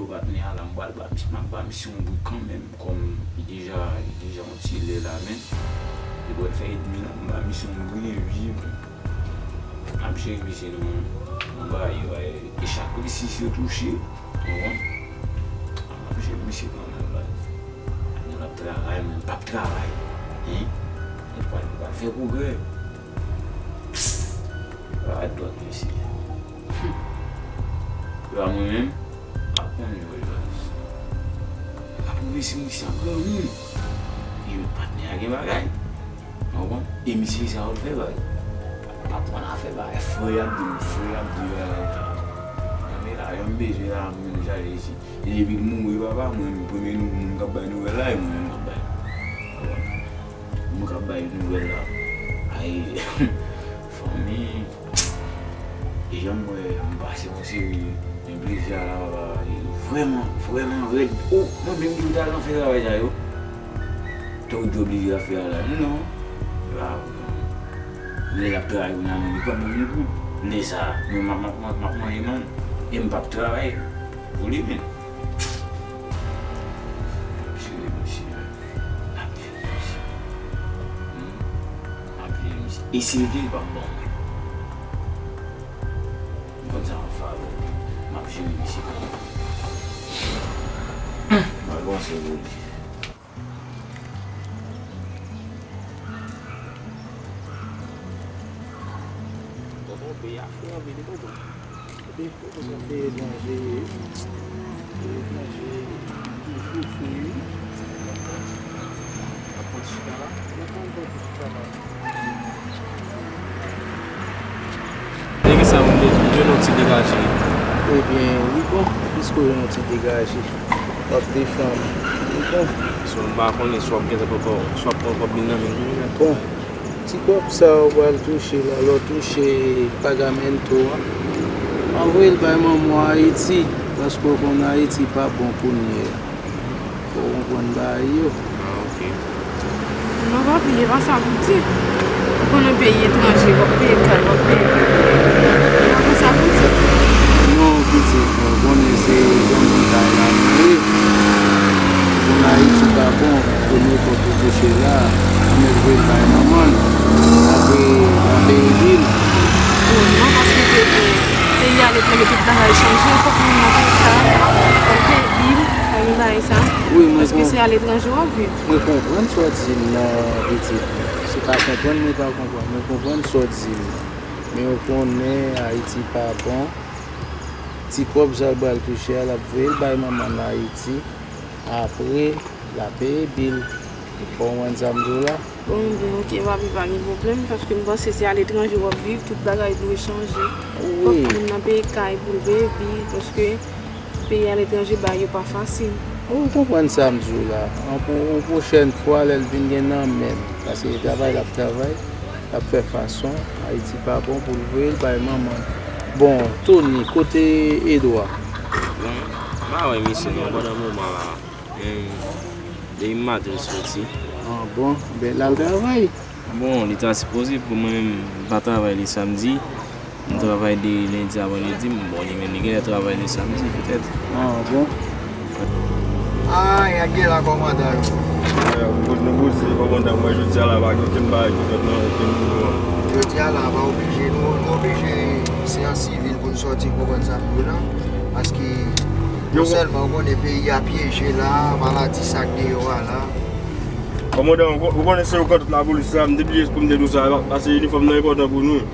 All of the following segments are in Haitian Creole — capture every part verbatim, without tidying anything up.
Patnè a la, m pral ba misye, m ap ba misye yon bri kanmenm, kòm li deja, li deja yon ti lè la, men li pral fè edmi la, m ba misye yon bri, epi m ap jere misye nan, nan bagay yo, e chak resis yo touche, ou konprann? M ap jere misye kanmenm, baz. Moun ap travay, mwen p ap travay, hein? Mwen pral, mwen pral fè pwogrè. Gad lòt mesye. Yo a mwen menm, ap konn jwe jwèt. Ap pwouve si misye ap granmoun. E patnè a gen bagay. Ou konprann? E misye sa yo fè bagay. Patwon la fè bagay. Frè ap di m, frè ap di bagay. Nan men la, yon bezwen la, mwen chaje isi. E depi l mouri papa, mwen menm premye nou, moun k ap bay nouvèl la, e mwen menm k ap bay. Ou konprann? Moun k ap bay nouvèl la. Ay, fanmi. E jan m wè, m pase yon seri de plezi a la, papa, e vrèman, vrèman rèd. O, mwen menm ki m t al nan fè travay sa yo. Tankou te oblije ap fè a la. Non. E pa, lè l ap travay kounye a, mwen, li pa ban m yon goud. Lè sa, mwen, m ap, m ap, m ap, m ap manje, man. E m p ap travay pou li menm. Jere misye. N ap jere misye. Hmm? N ap jere misye. E si l gen, li p ap ban mwen. M konn sa m ap fè avè w. M ap jere misye kanmenm. M al panse pou li. Tonton, peyi a fre anpil, wi, tonton. Kote, kote sa peyi etranje ye? Peyi etranje toujou fre, wi. N ap pran ti chita la. N ap pran ti chita la. Nèg sa moun yo jwenn yon ti degaje. Ebyen, li bon, piske w jwenn yon ti degaje. W ap defann. Li bon. Si w pa konnen, si w ap gentan pran kòb, si w ap pran kòb li nan men l. Bon. Ti kòb sa ou pral touche la, lè w touche pagamento a, anvoye l bay manman w Ayiti, paske w konn Ayiti pa bon kounye a. Fò w konprann bagay yo. Ah, ok. Non, papi, e pa sa pou di. Ou konnen peyi etranje, w ap peye kay, w ap peye bil. E pa konsa pou di. Non, pitit, mwen konnen se jan moun ta la ap viv. Moun Ayiti pa bon, premye kòb ou touche la, ann met voye l bay manman l, apre l ap peye bil. Non, paske peyi, peyi aletranje, tout bagay chanje, fòk moun nan peye kay, fòk peye bil, fòk gen bagay sa. Wi, mwen Paske se aletranje w ap viv. Mwen konprann sa w di m nan, pitit. Se pa konprann mwen pa konprann. Mwen konprann sa w di m. Men ou konnen Ayiti pa bon. Ti kòb sa l pral touche a, l ap voye l bay manman l Ayiti. Apre, l ap peye bil. Ou konprann sa m di w la? Bon, ben, ok, papi, pa gen pwoblèm, paske m panse se aletranje w ap viv, tout bagay dwe chanje. Fòk Wi. Moun nan peye kay pou l peye bil, paske peyi aletranje, bagay yo pa fasil. Ou konprann sa m di w la. Yon pwo-, yon pwochèn fwa, lè l vin gen nan men l, paske se travay l ap travay, l ap fè fason, Ayiti pa bon pou l voye l bay manman l. Bon, Tony, kote Edwa? Bon, m pa wè misye non, pandan moman la. Em, depi maten l soti. Ah, bon, ben, l al travay. Bon, li ta sipoze pou mwen menm, m pa travay le samdi. M travay de lendi a vandredi, m, bon, li menm li genlè travay le samdi, petèt. Ah, bon. Ah, y ap gen la kòmandan yo. Kote nou poze kòmandan, mwen jodi a la, pa gen okenn bagay ki fèt nan okenn nivo an. Jodi a la, pa oblije, nou, nou oblije, se an sivil pou n sòti, konprann sa m di w la. Paske, non sèlman, ou konnen peyi a pyeje la, maladi sa k deyò a la. Kòmandan, ou, ou konnen se ou k nan tout lapolis la, m te bliye pou m te di w sa, paske inifòm nan enpòtan pou nou.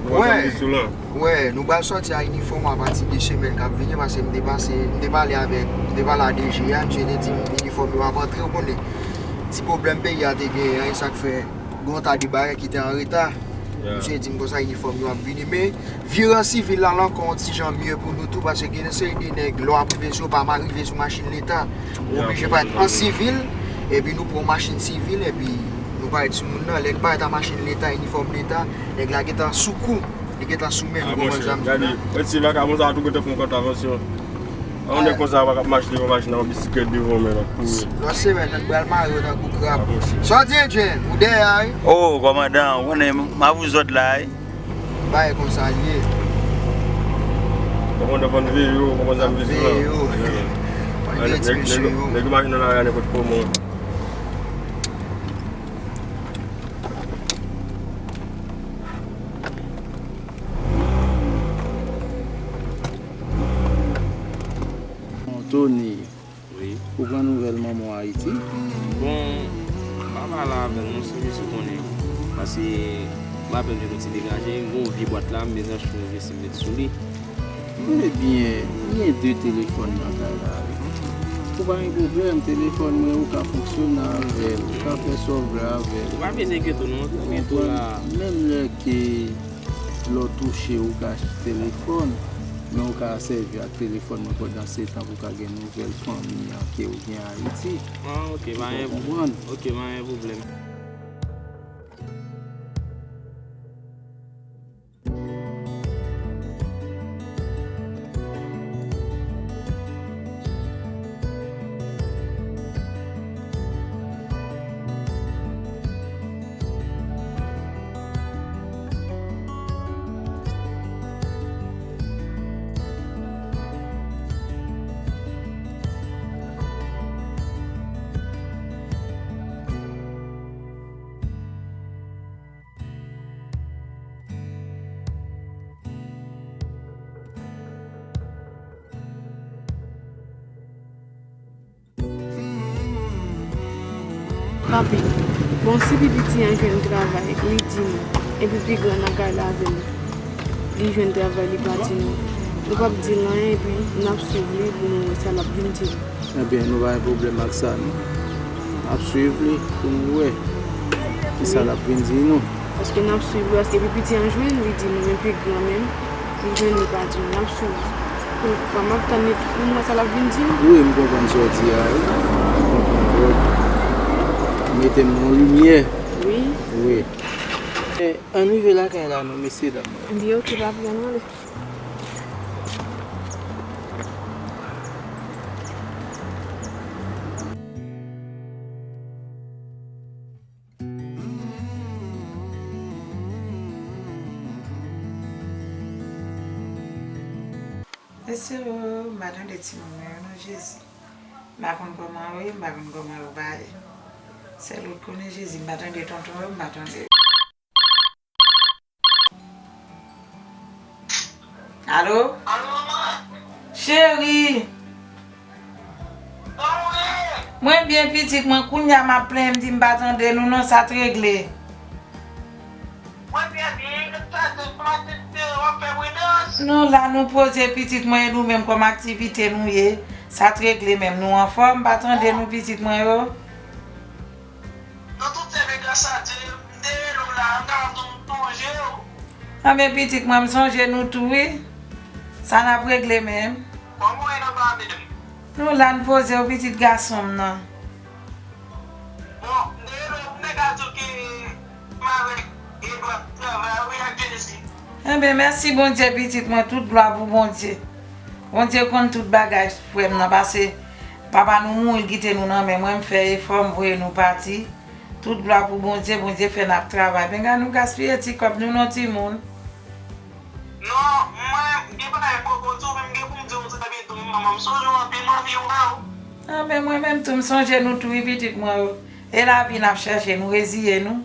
Ou konprann sa m di w la? Wè, nou pral sòti a inifòm a pati de semèn k ap vini, paske m te pase, m te pale avèk, m te pale a D G a, misye te di m inifòm yo ap antre, ou konnen. Ti pwoblèm peyi a te genyen an, e sa k fè gen yon ta de bagay ki te an reta. Misye di m konsa inifòm yo ap vini, men vire an sivil la la ankò yon ti jan mye pou nou tou, paske gen yon seri de nèg, lè w ap rive sou yo, pa mal rive sou machin leta. Ou oblije parèt an sivil, epi nou pran yon machin sivil, epi nou parèt sou moun nan. Lè n parèt a machin leta, inifòm leta, nèg la gentan sou kou. Li gentan sou men nou, konprann sa m di w la. Gade, mèt si vakabon sa a tou gentan fè yon kontravansyon. Yon nèg konsa pa k ap mache devan machin nan, yon bisiklèt devan w, men l ap kouri. Lòt semèn, nan pral mare yo tankou krab. Sa w di, Endyen? Ou dèyè a, wi. Oh, kòmandan, ou konnen m ap ou zòd la, wi. Bagay konsa l ye. Mwen konn veye yo, mwen konn zam veye yo. Veye yo. Mwen veye ti mesye yo. Nèg yo mache nan lari a nenpòt kòman. Tony, wi. Ou pran nouvèl manman w Ayiti? Bon, m pa pale avè l non, se mesye konnen. Paske m pa pèmèt yon ti degaje, m gen yon vye bwat la, m bezwen achte yon vye sim met sou li. Ebyen, m gen de telefòn nan kay la, wi. Ou pa gen pwoblèm, telefòn mwen ou ka fonksyone avè l, ou ka fè sa w vle avè l. Ou pa bezwen enkyete w non, m tou la. Menm lè ke lè w touche, ou ka achte telefòn, men ou ka sèvi ak telefòn nan pandan se tan pou w ka gen nouvèl fanmi an ke ou gen Ayiti. Ah, ok, pa gen, ok, pa gen pwoblèm. Papi, bon, si pi piti an jwenn travay, li di nou. Epi pi gran nan kay la avè nou. Li jwenn travay, li pa di nou. Nou p ap di l anyen, epi n ap swiv li pou nou wè sa l ap vin di nou. Ebyen, nou pa gen pwoblèm ak sa, non. N ap swiv li pou nou wè kisa l ap vin di nou. Paske n ap swiv li, paske pi piti an jwenn, li di nou, men pi gran menm, li jwenn, li pa di nou, n ap swiv. Pou, pou m ap tann li pou m wè sa l ap vin di nou. Wi, m konprann sa w di a, wi. M konprann twòp. Mete m nan limyè. Wi. Wi. E, ann rive lakay la, non, mesye dam. Li okipe apre nou ale. Mesye o, m pa tande timoun mwen yo non, Jezi. M pa konn kòman yo ye, m pa konn kòman yo ba ye. Sèl ou k konnen, Jezi, m pa tande tonton yo, m pa tande. Alo? Alo, manman? Cheri! Kòman w ye? Mwen byen, pitit mwen, kounye a m ap plenyen, m di m pa tande nou non, sa t regle? Mwen trè byen, sa se kòman se w ap fè pridans? Nou la, nou poze, pitit mwen, e nou menm kòman aktivite nou ye? Sa t regle menm, nou anfòm, m pa tande nou, pitit mwen yo? Nou tout sèvi gras a Dye, m te rele w la, m ta di w m sonje w. Anben pitit mwen, m sonje nou tou wi. Sa n ap regle menm? Kòman w ye nan pa menm? Nou la n poze w pitit gason m nan. Bon, m te rele w pou m te ka di w ke m avèk Edward travay wi ak Jezi. Enben mèsi Bondye pitit mwen, tout glwa pou Bondye. Bondye konn tout bagay frè m nan, pase papa nou mouri l kite nou nan men mwen, m fè efò, m voye nou pati. Tout glwa pou Bondye, Bondye fè n ap travay. Pinga nou gaspiye ti kòb nou non timoun. Non, mwen, gen bagay poko tou, men m gen pou m di w sa byen tou, manman, m sonje w anpil, m anvi wè w. Anben mwen menm tou, m sonje nou tou wi pitit mwen yo. E lavi n ap chèche, nou reziye nou.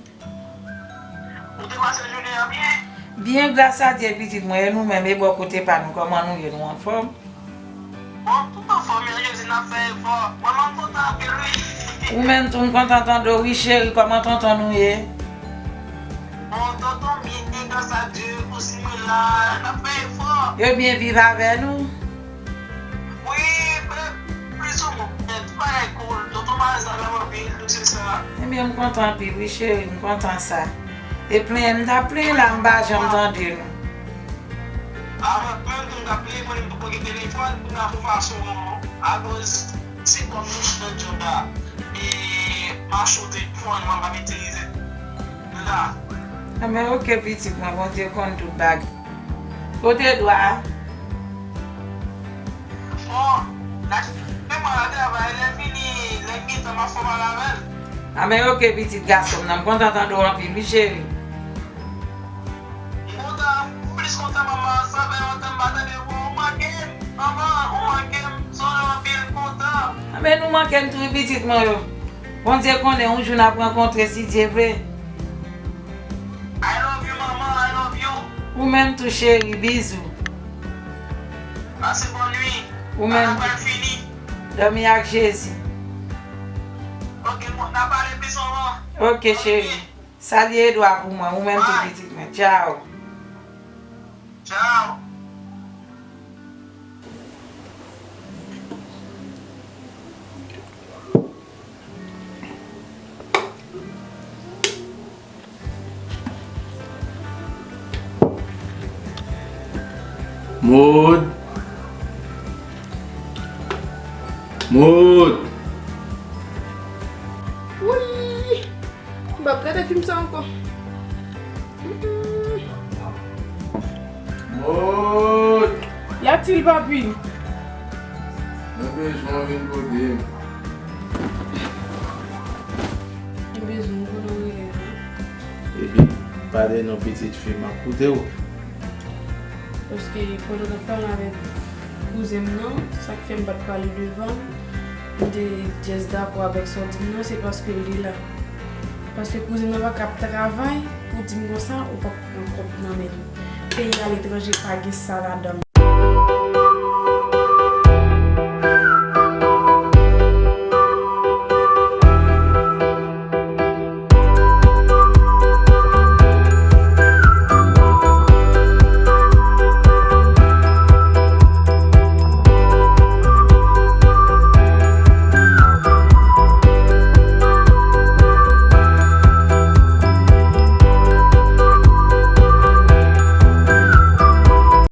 Ou te pase jounen an byen? Byen, gras a Dye, pitit mwen, e nou menm, e bò kote pa nou, kòman nou ye, nou anfòm? Bon, tout anfòm, Jezi, n ap fè efò. Manman, m kontan anpil, wi. Ou menm tou, m kontan tande w, wi, cheri, kòman tonton nou ye? Bon, tonton byen, gras a Dye, kouzen mwen la, n ap fè efò. Yo byen viv avè nou? Wi, plis ou mwen, tout bagay cool. Tonton Maza la anpil, tout se sa. Ebyen, m kontan anpil, wi, cheri, m kontan sa. E plenyen, m t ap plenyen la, m pa janm tande nou. Avan, menm tou, m t ap plenyen, mwen, m poko gen telefòn, pou m ap fè fason, akoz se kòm nou nan djòb la. E, m achte yon telefòn, mwen pa itilize. M la. Anben, oke, pitit mwen, Bondye konn tout bagay. Kote Edwa a? Bon, n a kite mwen al travay, lè fini, lè m gen tan, m ap fè pale avè l. Anben, oke, pitit gason m nan, m kontan tande w anpil, wi, cheri. M kontan, m plis kontan, manman, sa fè lontan m pa tande w, ou manke. Men nou manke m tou wi pitit mwen yo. Bondye konnen yon jou n ap rankontre si Dye vle. I love you, manman, I love you. Ou menm tou cheri, bizou. Pase bòn nwi. Ou menm tou. Dòmi ak Jezi. Ok, bon, n a pale plis anvan. Ok, cheri. Salye Edwa pou mwen, ou menm tou pitit mwen. Tchao. Tchao. Maud. Maud. Wi. M p ap gade fim sa ankò. Mm-mm. Maud. Y a-t-il, papi? Mwen bezwen w vin kote m. Mwen bezwen w kote w rele m. Epi, pa de non pitit fi, m ap koute w. Paske pandan n ap pale avèk kouzen m nan, sa k fè m pa t pale devan l, m te just dakò avèk sa w di m nan, se paske l te la. Paske kouzen nan pa ka ap travay pou di m konsa, ou p ap pran kòb nan men l. Peyi aletranje pa gen sa ladan l.